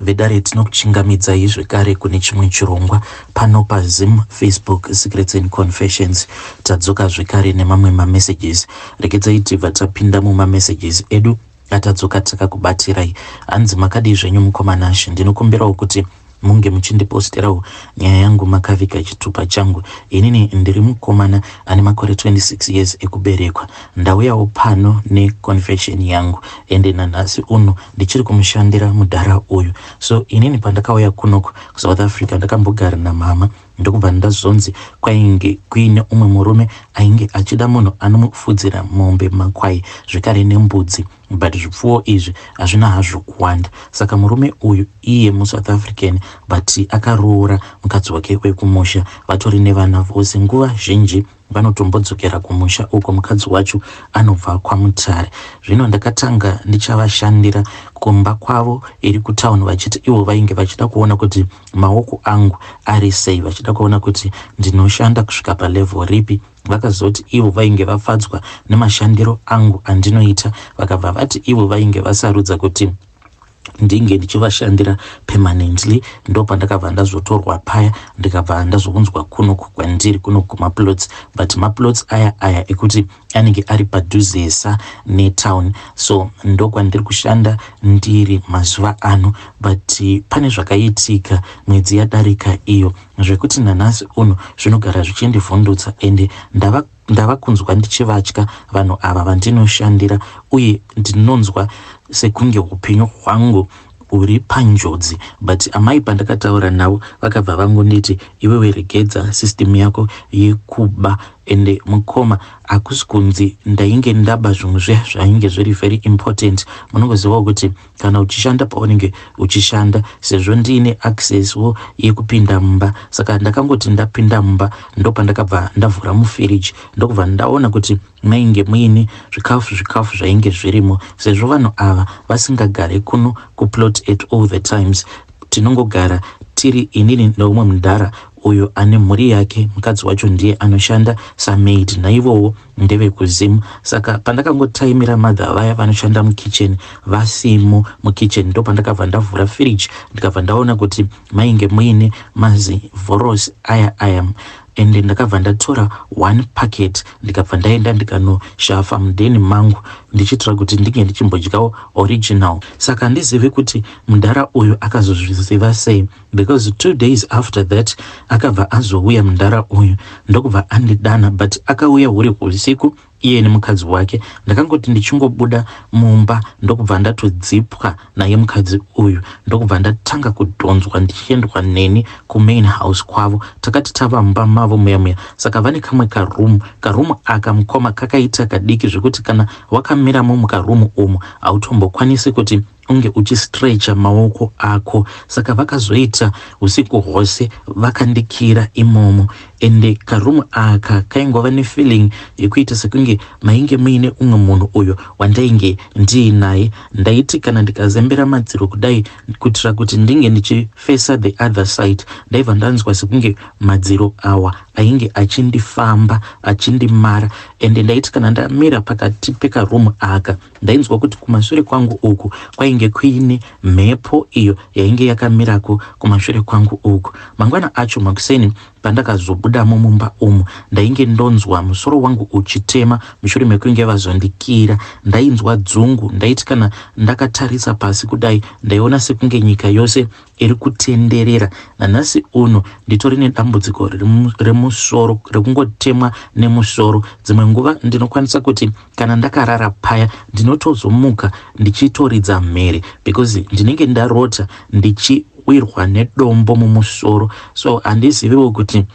Vedare, tinokuchingamidzai zvekare kune chimwe chirongwa pano paZim Facebook Secrets and Confessions. Tadzoka zvekare nemamwe mamessages. Regedzai tibva tapinda mumamessages edu atadzoka takakubatirai. Hanzi, "Makadii zvenyu mukoma Nashe? Ndinokumbirawo kuti munge muchindiposterawo nyaya yangu makaviga chitupa changu. Inini ndiri mukomana ane makore 26 years ekuberekwa. Ndauyawo pano neconfession yangu, ende nanhasi uno ndichiri kumushandira mudhara uyu. So inini pandakauya kunoku kuSouth Africa, ndakambogara namama, ndokubva ndazonzi kwainge kuine umwe murume ainge achida munhu anomufudzira mombe, makwai zvekare nembudzi, but zvipfuwo izvi hazvina hazvo kuwanda. Saka murume uyu iye muSouth African, but akaroora mukadzi wake wekumusha, vatori nevana vose. Nguva zhinji vanotombodzokera kumusha uko mukadzi wacho anobva kwaMutare. Zvino ndakatanga ndichavashandira kumba kwavo iri kutauni, vachiti ivo vainge vachida kuona kuti maoko angu ari sei, vachida kuona kuti ndinoshanda kusvika palevel ripi. Vakazoti ivo vainge vafadzwa nemashandiro angu andinoita, vakabva vati ivo vainge vasarudza kuti ndinge ndichivashandira permanently. Ndo pandakabva ndazotorwa paya, ndikabva ndazounzwa kunoku kwandiri kuno kumaplots, but maplots aya aya ekuti anenge ari padhuzesa netown. So ndokwandiri kushanda ndiri mazuva ano, but pane zvakaitika mwedzi yadarika iyo zvekuti nanhasi uno zvinogara zvichindivhundutsa, ende ndava kunzwa ndichivatya vanhu ava vandinoshandira, uye ndinonzwa sekunge upenyu hwangu huri panjodzi. But amai pandakataura navo, vakabva vangonditi, 'Iwewe regedza system yako yekuba.' Ende mukoma, hakusi kunzi ndainge ndaba zvimwe zviya zvainge zviri very important. Munongozivawo kuti kana uchishanda paunenge uchishanda, sezvo ndiine accesswo yekupinda mumba, saka ndakangoti ndapinda mumba, ndopandakabva ndavhura mufiriji, ndokubva ndaona kuti mainge muine zvikafu, zvikafu zvainge zvirimo. Sezvo vanhu ava vasingagare kuno kuplot at all the times, tinongogara tiri inini neumwe mudhara uyo ane mhuri yake, mukadzi wacho ndiye anoshanda samaid, naivowo ndevekuZimu. Saka pandakangotaimira madha vaya vanoshanda mukitchen vasimo mukitchen, ndo pandakabva ndavhura firiji, ndikabva ndaona kuti mainge muine mazivoros aya aya, ende ndakabva ndatora one packet, ndikabva ndaenda ndikanoshafa mudheni mangu, ndichiitira kuti ndinge ndichimbodyawo original. Saka handizivi kuti mudhara uyu akazozviziva sei, because 2 days after that akabva azouya mudhara uyu, ndokubva andidana, but akauya huri usiku iye nemukadzi wake. Ndakangoti ndichingobuda mumba, ndokubva ndatodzipwa naye mukadzi uyu, ndokubva ndatanga kudhonzwa ndichiendwa neni kumain house kwavo. Takati tava mumba mavo muya muya, saka vane kamwe karumu. Karumu aka mukoma kakaita kadiki zvekuti kana wakamiramo mukarumu umu, hautombokwanisi kuti unge uchistrecha maoko ako. Saka vakazoita usiku hwose vakandikira imomo, ende karumu aka kaingova nefeeling yekuita sekunge mainge muine umwe munhu uyo wandainge ndiinaye. Ndaiti kana ndikazembera madziro kudai kuitira kuti ndinge ndichifesa the other side, ndaibva ndanzwa sekunge madziro awa ainge achindifamba, achindimara. Ende ndaiti kana ndamira pakati pekarumu aka, ndainzwa kuti kumashure kwangu uku kwainge kuine mhepo iyo yainge yakamirako kumashure kwangu uku. Mangwana acho makuseni, pandakazobudamo mumba umu, ndainge ndonzwa musoro wangu uchitema mushure mekunge vazondikira. Ndainzwa dzungu. Ndaiti kana ndakatarisa pasi kudai, ndaiona sekunge nyika yose iri kutenderera. Nanhasi uno nditori nedambudziko remusoro, rekungotemwa nemusoro. Dzimwe nguva ndinokwanisa kuti kana ndakarara paya, ndinotozomuka ndichitoridza mhere because ndinenge ndarota ndichiwirwa nedombo mumusoro. So handiziviwo kuti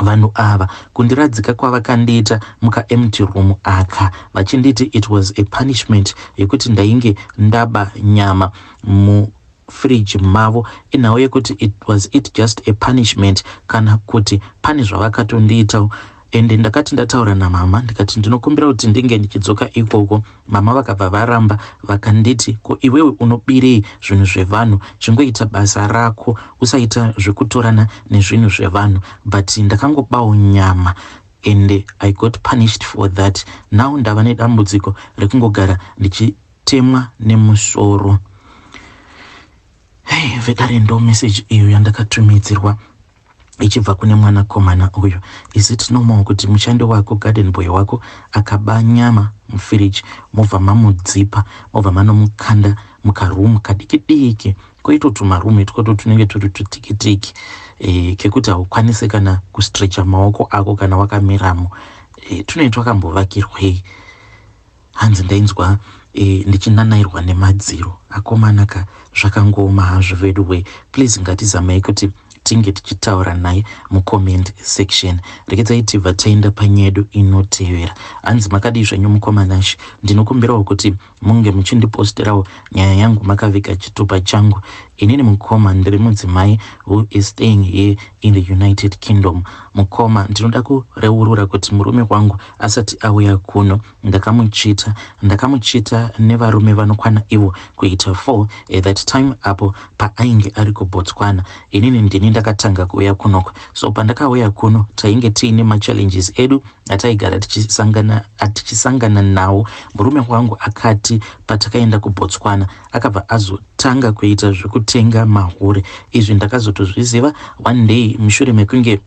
vanhu ava kundiradzika kwavakandiita mukaempty room aka, vachinditi it was a punishment yekuti ndainge ndaba nyama mufridge mavo, inhau yekuti it was it just a punishment kana kuti pane zvavakatondiitawo. Ende ndakati ndataura namama, ndikati ndinokumbira kuti ndinge ndichidzoka ikoko. Mama vakabva varamba, vakanditi, "Ko iwewe unobirei zvinhu zvevanhu? Chingoita basa rako, usaita zvekutorana nezvinhu zvevanhu." But ndakangobawo nyama and I got punished for that. Now ndava nedambudziko rekungogara ndichitemwa nemusoro. Hey, Vedare, ndo message iyo yandakatumidzirwa ichibva kune mwanakomana uyu. Is it normal kuti mushandi wako, garden boy wako, akaba nyama mufiriji, mobva mamudzipa, mobva manomukanda mukarumu kadiki diki, koito tumarumu itwoto tunenge turi tutikitiki kekuti haukwanisi kana kustrecha maoko ako kana wakamiramo? Tunenge twakambovakirwei? Hanzi ndainzwa ndichinanairwa nemadziro. Akomana ka, zvakangooma hazvo vedu we. Please, ngatizamei kuti tinge tichitaura naye mucomment section. Rekedzai tibva taenda panyedu inotevera. Hanzi, makadii zvenyu mukoma Nashi? Ndinokumbirawo kuti munge muchindiposterawo nyaya yangu makaviga chitupa changu. Inini mukoma, ndiri mudzimai who is staying here in the United Kingdom. Mukoma, ndinoda kureurura kuti murume wangu asati auya kuno, ndakamuchita. Ndakamuchita nevarume vanokwana ivo kuita 4 at that time apo paainge ari kuBotswana. Inini ndini ndakatanga kuuya kunoko. So pandakauya kuno, tainge tiine machallenges edu ataigara tichisangana nawo. Murume wangu akati patakaenda kuBotswana, akabva azotanga kuita zvekutenga mahure. Izvi ndakazotozviziva one day mushure mekunge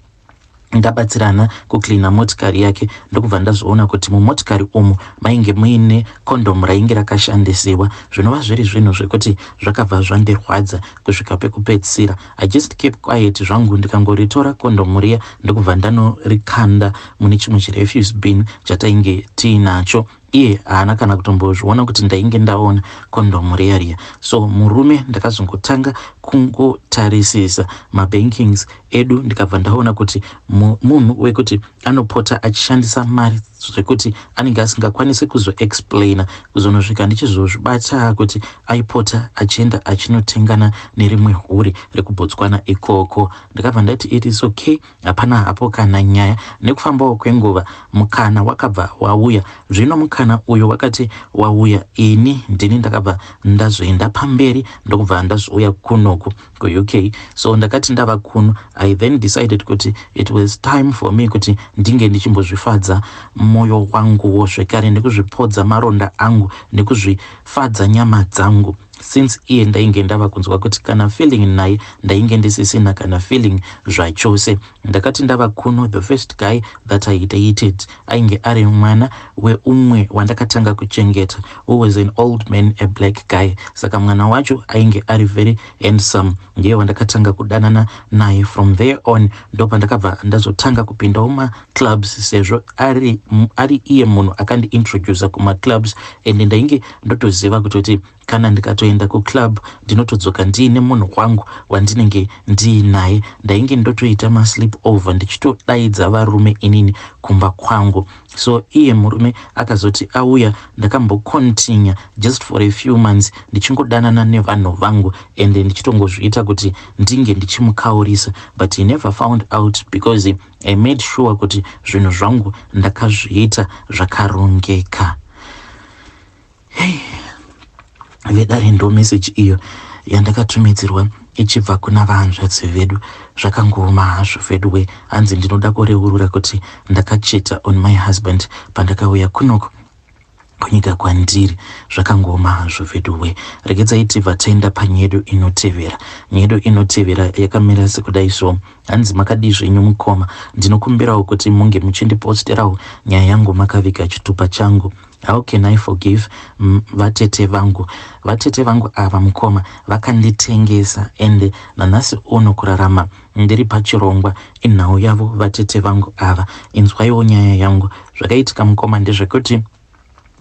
ndabatsirana kuklina motikari yake, ndokubva ndazoona kuti mumotikari umu mainge muine kondomu rainge rakashandisiwa, zvinova zviri zvinhu zvekuti zvakabva zvandirwadza kusvika pekupedzisira. I just keep quiet zvangu, ndikangoritora kondomu riya, ndokubva ndanorikanda mune chimwe chirefuse bin chatainge tiinacho. Iye haana kana kutombozviona kuti ndainge ndaona kondomu riya riya. So murume ndakazongotanga kungotarisisa mabankings edu, ndikabva ndaona kuti munhu wekuti anopota achishandisa mari zvekuti anenge asingakwanisi kuzoexplaina. Kuzonosvika ndichizozvibata kuti aipota achienda achinotengana nerimwe hure rekuBotswana ikoko. Ndakabva ndati it is okay, hapana hapo kana nyaya. Nekufambawo kwenguva, mukana wakabva wauya. Zvino mukana uyu wakati wauya, ini ndini ndakabva ndazoenda pamberi, ndokubva ndazouya kunoku kuUK. So ndakati ndava kuno, I then decided kuti it was time for me kuti ndinge ndichimbozvifadza mwoyo wanguwo zvekare, nekuzvipodza maronda angu, nekuzvifadza nyama dzangu, since iye ndainge ndava kunzwa kuti kana feeling naye ndainge ndisisina kana feeling zvachose. Ndakati ndava kuno, the first guy that I dated ainge ari mwana weumwe wandakatanga kuchengeta, who was an old man, a black guy. Saka mwana wacho ainge ari very handsome, ndiye wandakatanga kudanana naye. From there on, ndopandakabva ndazotanga kupindawo maclubs, sezvo ari iye munhu akandiintroduca kumaclubs, and ndainge ndotoziva kutoti kana ndikatoenda kuclub, ndinotodzoka ndiine munhu wangu wandinenge ndiinaye. Ndainge ndotoita masleep over, ndichitodaidza varume inini kumba kwangu. So iye murume akazoti auya, ndakambocontinue just for a few months ndichingodanana nevanhu vangu, and ndichitongozviita kuti ndinge ndichimukaurisa, but he never found out because I made sure kuti zvinhu zvangu ndakazviita zvakarongeka. Hey, vedare, ndo meseji iyo yandakatumidzirwa ichibva kuna vahanzvadzi vedu. Zvakangooma hazvo vedu we. Hanzi, ndinoda kureurura kuti ndakachita on my husband pandakauya kunoko kunyika kwandiri. Zvakangooma hazvo vedu we. Regedzai tibva taenda panyedu inotevera. Nyedu inotevera yakamira sekudai so. Hanzi, makadii zvenyu mukoma? Ndinokumbirawo kuti munge muchindiposterawo nyaya yangu makaviga chitupa changu. How can I forgive vatete vangu? Vatete vangu ava mukoma, vakanditengesa, ende nanhasi uno kurarama ndiri pachirongwa inhau yavo vatete vangu ava. Inzwaiwo nyaya yangu. Zvakaitika mukoma ndezvekuti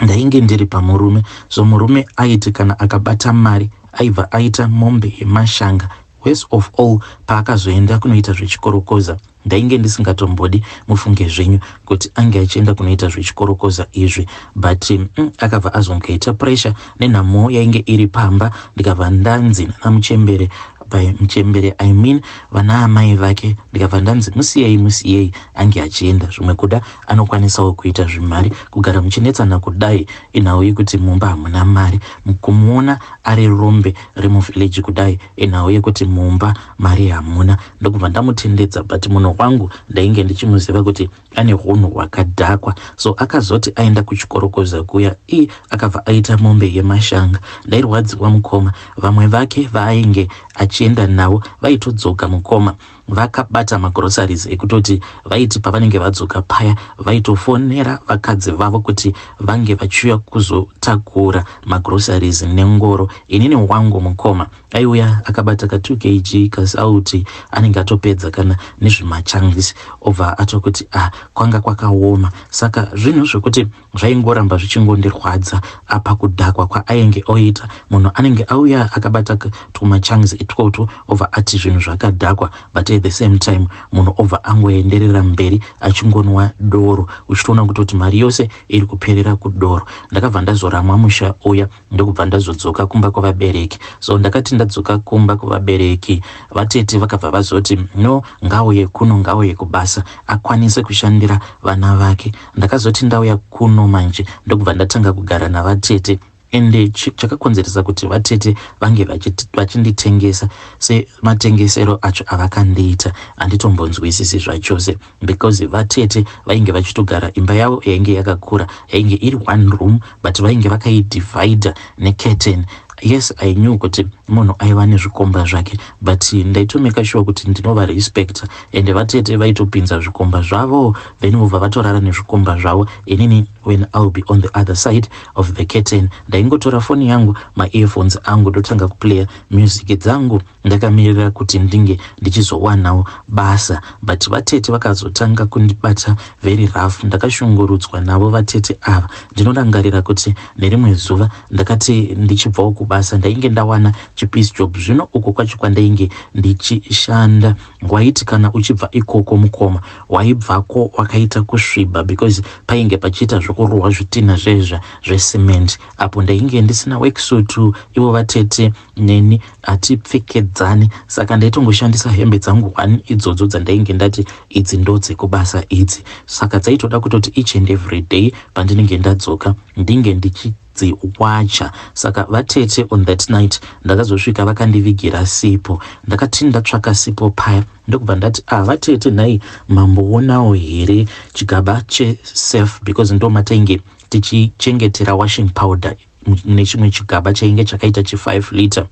ndainge ndiri pamurume. So murume aiti kana akabata mari, aibva aita mombe yemashanga. Worst of all, paakazoenda kunoita zvechikorokoza, ndainge ndisingatombodi, mufunge zvenyu, kuti ange achienda kunoita zvechikorokoza izvi, but akabva azongoita pressure nenhamo yainge iri pamba. Ndikabva ndanzi nanamuchembere, by muchembere I mean vana amai vake, ndikabva ndanzi, musiyei, musiyei ange achienda, zvimwe kuda anokwanisawo kuita zvimari. Kugara muchinetsana kudai inhau yekuti mumba hamuna mari. Kumuona ari rombe remuvillage kudai, inhau yekuti mumba mari hamuna. Ndokubva ndamutendedza, but munhu wangu ndainge ndichimuziva kuti ane hunhu hwakadhakwa. So akazoti aenda kuchikorokoza kuya, i akabva aita mombe yemashanga. Ndairwadziwa mukoma. Vamwe vake vaainge achienda navo vaitodzoka mukoma vakabata magroceries, ekutoti vaiti pavanenge vadzoka paya vaitofonera vakadzi vavo kuti vange vachiuya kuzotakura magroceries nengoro. Inini wangu mukoma aiuya akabata ka 2 kg kasauti, anenge atopedza kana nezvimachangisi, obva atokuti, "Ah, kwanga kwakaoma." Saka zvinhu zvekuti zvaingoramba zvichingondirwadza. Apa kudhakwa kwaainge oita, munhu anenge auya akabata tumachangs itwotwo, obva ati zvinhu zvakadhakwa, but at the same time munhu obva angoenderera mberi achingonwa doro, uchitoona kutoti mari yose iri kuperera kudoro. Ndakabva ndazoramwa musha uya, ndokubva ndazodzoka kumba kwavabereki. So ndakati ndadzoka kumba kwavabereki, vatete vakabva vazoti, "No, ngauye kuno, ngauye kubasa akwanise kushandira vana vake." Ndakazoti ndauya kuno manje, ndokubva ndatanga kugara navatete. Ende chakakonzeresa kuti vatete vange vachinditengesa sematengesero acho avakandiita, handitombonzwisisi zvachose, because vatete vainge vachitogara imba yavo yainge yakakura, yainge iri one room, but vainge vakaidivhaidha necurtain. Yes, I knew kuti munhu aiva nezvikomba zvake, but ndaitomeka sure kuti ndinovarespecta. Ende vatete vaitopinza zvikomba zvavo, then vobva vatorara nezvikomba zvavo. Inini, when I'll be on the other side of the curtain, ndaingotora foni yangu, maearphones angu, ndotanga kuplaya music dzangu, ndakamirira kuti ndinge ndichizowanawo basa. But vatete vakazotanga kundibata very rough. Ndakashungurudzwa navo vatete ava. Ndinorangarira kuti nerimwe zuva ndakati ndichibvawo kubasa, ndainge ndawana chipiece job. Zvino uko kwacho kwandainge ndichishanda, waiti kana uchibva ikoko mukoma, waibvako wakaita kusviba, because painge pachiita zvokurohwa zvitinha zvezva zvecement. Apo ndainge ndisina worksuit, ivo vatete neni hatipfekedzani, saka ndaitongoshandisa hembe dzangu one idzodzo dzandainge ndati idzi ndo dzekubasa idzi. Saka dzaitoda kutoti each and every day pandinenge ndadzoka ndinge ndichidziwacha. Saka vatete, on that night ndakazosvika vakandivigira sipo. Ndakati ndatsvaka sipo paya, ndokubva ndati, "Ah, vatete, nhai mamboonawo here chigaba cheSurf?" Because ndo matainge tichichengetera washing powder nechimwe chigaba chainge chakaita chi5 liter.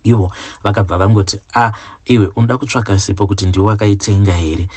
Ivo vakabva vangoti, "A ah, iwe unoda kutsvaka sipo kuti ndiwe wakaitenga here?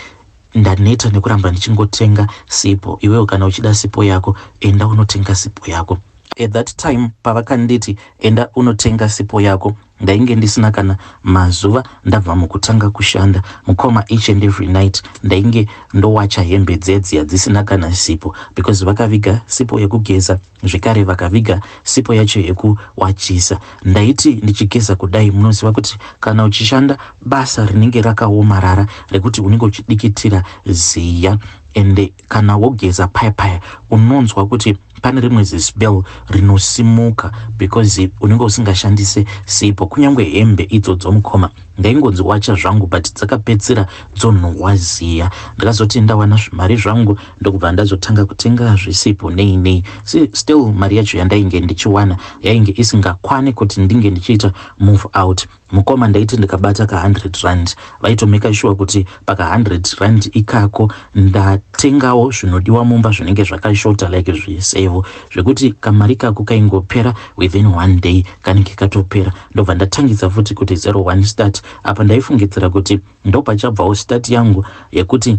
Ndaneta nekuramba ndichingotenga sipo. Iwewo kana uchida sipo yako, enda unotenga sipo yako." At that time pavakanditi enda unotenga sipo yako, ndainge ndisina kana mazuva ndabva mukutanga kushanda mukoma. Each and every night ndainge ndowacha hembe dzedziya dzisina kana sipo, because vakaviga sipo yekugeza, zvekare vakaviga sipo yacho yekuwachisa. Ndaiti ndichigeza kudai, munoziva kuti kana uchishanda basa rinenge rakaomarara rekuti unenge uchidikitira ziya, ende kana wogeza paya paya unonzwa kuti pane rimwe zismell rinosimuka, because unenge usingashandise sipo. Kunyange hembe idzodzo mukoma, ndaingonziwacha zvangu, but dzakapedzisira dzonhuhwa ziya. Ndakazoti ndawana zvimari zvangu, ndokubva ndazotanga kutenga zvisipo nei nei. Still mari yacho yandainge ndichiwana yainge isingakwani kuti ndinge ndichiita move out mukoma. Ndaiti ndikabata ka100 rand, vaitomeka sure kuti paka100 rand ikako ndatengawo zvinodiwa mumba zvinenge zvakashota, like zvisevo, zvekuti kamari kako kaingopera within one day, kanenge katopera. Ndobva ndatangidza futi kuti 01 start. Apa ndaifungidzira kuti ndopachabvawo start yangu yekuti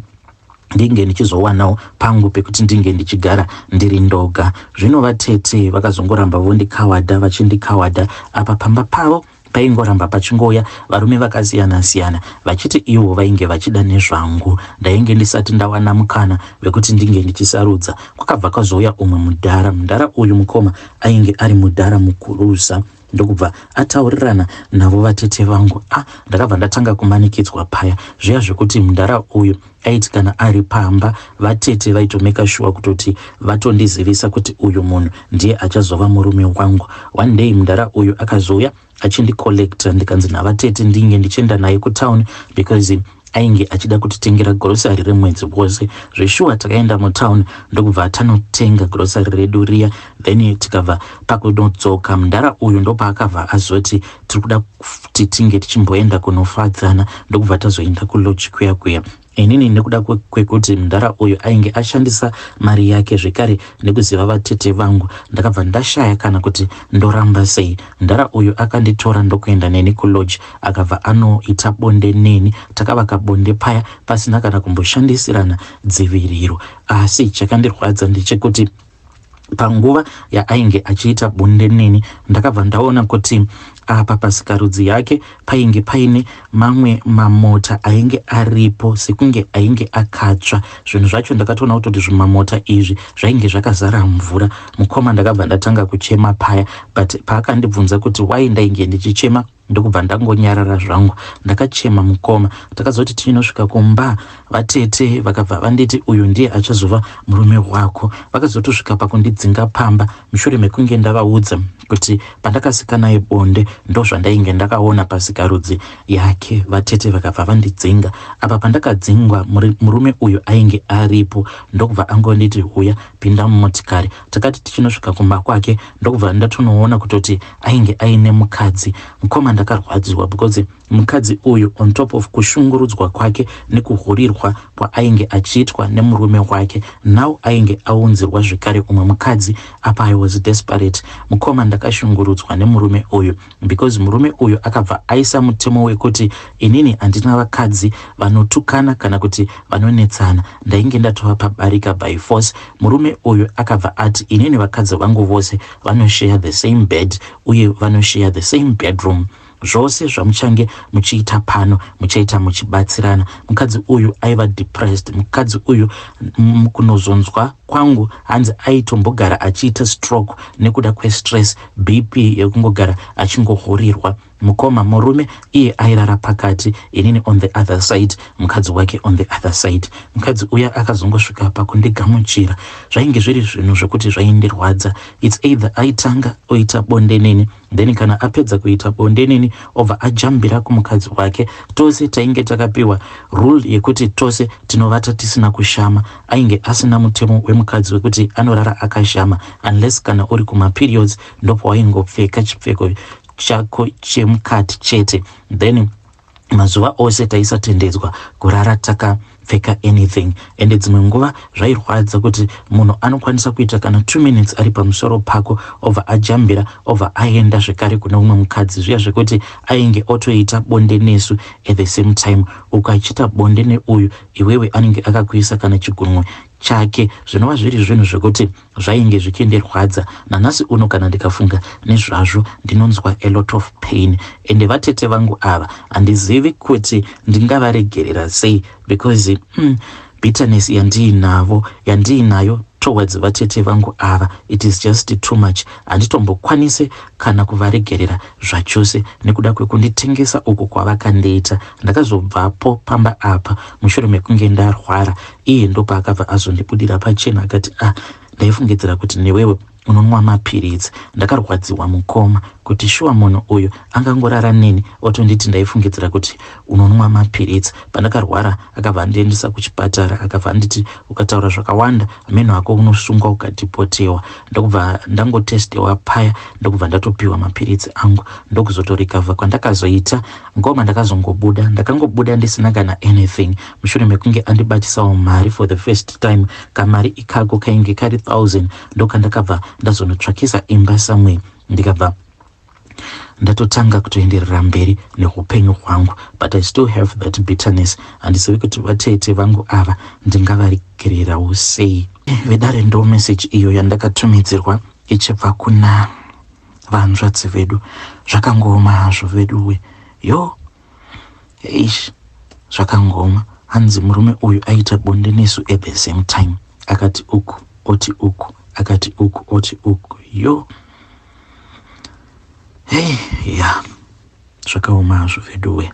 ndinge ndichizowanawo pangu pekuti ndinge ndichigara ndiri ndoga. Zvino vatete vakazongoramba vondikawadha, vachindikawadha. Apa pamba pavo paingoramba pachingouya varume vakasiyana siyana, vachiti ivo vainge vachida nezvangu. Ndainge ndisati ndawana mukana wekuti ndinge ndichisarudza. Kwakabva kwazouya umwe mudhara. Mudhara uyu mukoma ainge ari mudhara mukurusa, ndokubva ataurirana navo vatete vangu. Ah, ndakabva ndatanga kumanikidzwa paya zviya, zvekuti mudhara uyu aiti kana ari pamba, vatete vaitomeka sure kutoti vatondizivisa kuti uyu munhu ndiye achazova murume wangu. One day mudhara uyu akazouya. Achindicollecta, ndikanzi navatete ndinge ndichienda naye kutown because ainge achida kutitengera grocery remwedzi wose. Zveshuwa, takaenda mutown ndokubva tanotenga grocery redu riya. Then tikabva pakunodzoka, mudhara uyu ndopaakabva azoti tiri kuda kuti tinge tichimboenda kunofadzana, ndokubva tazoenda kulodge kuya kuya. Inini, nekuda kwekuti mudhara uyu ainge ashandisa mari yake, zvekare nekuziva vatete vangu, ndakabva ndashaya kana kuti ndoramba sei. Mudhara uyu akanditora ndokuenda neni kulodge, akabva anoita bonde neni. Takavaka bonde paya pasina kana kumboshandisirana dziviriro. Asi chakandirwadza ndechekuti panguva yaainge achiita bonde neni, ndakabva ndaona kuti apa pasikarudzi yake painge paine mamwe mamota ainge aripo, sekunge ainge akatsva. Zvinhu zvacho ndakatoona kutoti zvimamota izvi zvainge zvakazara mvura. Mukoma, ndakabva ndatanga kuchema paya, but paakandibvunza kuti wai ndainge ndichichema, ndokubva ndangonyarara zvangu. Ndakachema, mukoma. Takazoti tichinosvika kumba, vatete vakabva vanditi, "Uyu ndiye achazova murume wako." Vakazotosvika pakundidzinga pamba mushure mekunge ndavaudza kuti pandakasika naye bonde ndo zvandainge ndakaona pasikarudzi yake. Vatete vakabva vandidzinga. Apa pandakadzingwa, murume uyu ainge aripo, ndokubva angonditi, "Huya, pinda mumotikari." Takati tichinosvika kumba kwake, ndokubva ndatonoona kutoti ainge aine mukadzi. Mukoma, ndakarwadziwa because mukadzi uyu, on top of kushungurudzwa kwake nekuhurirwa kwaainge achiitwa nemurume wake, now ainge aunzirwa zvekare umwe mukadzi. Apa I was desperate, mukoma. Ndakashungurudzwa nemurume uyu because murume uyu akabva aisa mutemo wekuti inini handina vakadzi vanotukana kana kuti vanonetsana. Ndainge ndatova pabarika by force. Murume uyu akabva ati inini vakadzi vangu vose vanoshare the same bed uye vanoshare the same bedroom. Zvose zvamuchange muchiita pano, muchaita muchibatsirana. Mukadzi uyu aiva depressed. Mukadzi uyu, kunozonzwa kwangu, hanzi aitombogara achiita stroke nekuda kwestress, BP yekungogara achingohurirwa. Mukoma, murume iye airara pakati, inini on the other side, mukadzi wake on the other side. Mukadzi uya akazongosvika pakundigamuchira. Zvainge zviri zvinhu zvokuti zvaindirwadza. It's either aitanga oita bonde neni, then kana apedza kuita bonde neni, obva ajambira kumukadzi wake. Tose tainge takapiwa rule yekuti tose tinovata tisina kushama. Ainge asina mutemo wemukadzi wekuti anorara akashama, unless kana uri kumaperiods, ndopawaingopfeka chipfeko chako chemukati chete. Then mazuva ose taisatendedzwa kurara takapfeka anything. Ende dzimwe nguva zvairwadza kuti munhu anokwanisa kuita kana 2 minutes ari pamusoro pako, obva ajambira, obva aenda zvekare kune umwe mukadzi. Zviya zvekuti ainge otoita bonde nesu at the same time, uku achiita bonde neuyu, iwewe anenge akakuisa kana chigunwe chake, zvinova zviri zvinhu zvekuti zvainge zvichindirwadza. Nanhasi uno kana ndikafunga nezvazvo, ndinonzwa a lot of pain. Ende vatete vangu ava, handizivi kuti ndingavaregerera sei because bitterness yandiinavo, yandiinayo towards vatete vangu ava, it is just too much. Handitombokwanise kana kuvaregerera zvachose nekuda kwekunditengesa uku kwavakandiita. Ndakazobvapo pamba apa mushure mekunge ndarwara. Iye ndopaakabva azondibudira pachena akati, "Ah, ndaifungidzira kuti newewe unonwa mapiritsi." Ndakarwadziwa, mukoma, kuti shuwa munhu uyu angangorara neni otonditi, "Ndaifungidzira kuti unonwa mapiritsi." Pandakarwara, akabva andiendesa kuchipatara, akabva anditi, "Ukataura zvakawanda, meno ako unosungwa ukadeportewa." Ndokubva ndangotestewa paya, ndokubva ndatopiwa mapiritsi angu, ndokuzotorecover kwandakazoita ngoma. Ndakazongobuda, ndakangobuda ndisina kana anything, mushure mekunge andibatisawo mari for the first time. Kamari ikako kainge kari 1000, ndokandakabva ndazonotsvakisa imba somewhere, ndikabva ndatotanga kutoenderera mberi neupenyu hwangu. But I still have that bitterness. Handizivi kuti vatete vangu ava ndingavaregererawo sei. Vedare, ndo message iyo yandakatumidzirwa ichibva kuna vanzvadzi vedu. Zvakangooma hazvo, veduwe. Yo, ish, zvakangooma. Hanzi murume uyu aita bonde nesu at the same time, akati uku, oti uku, akati uku, oti uku. Yo, hei, ya, zvakaoma hazvo, veduwe.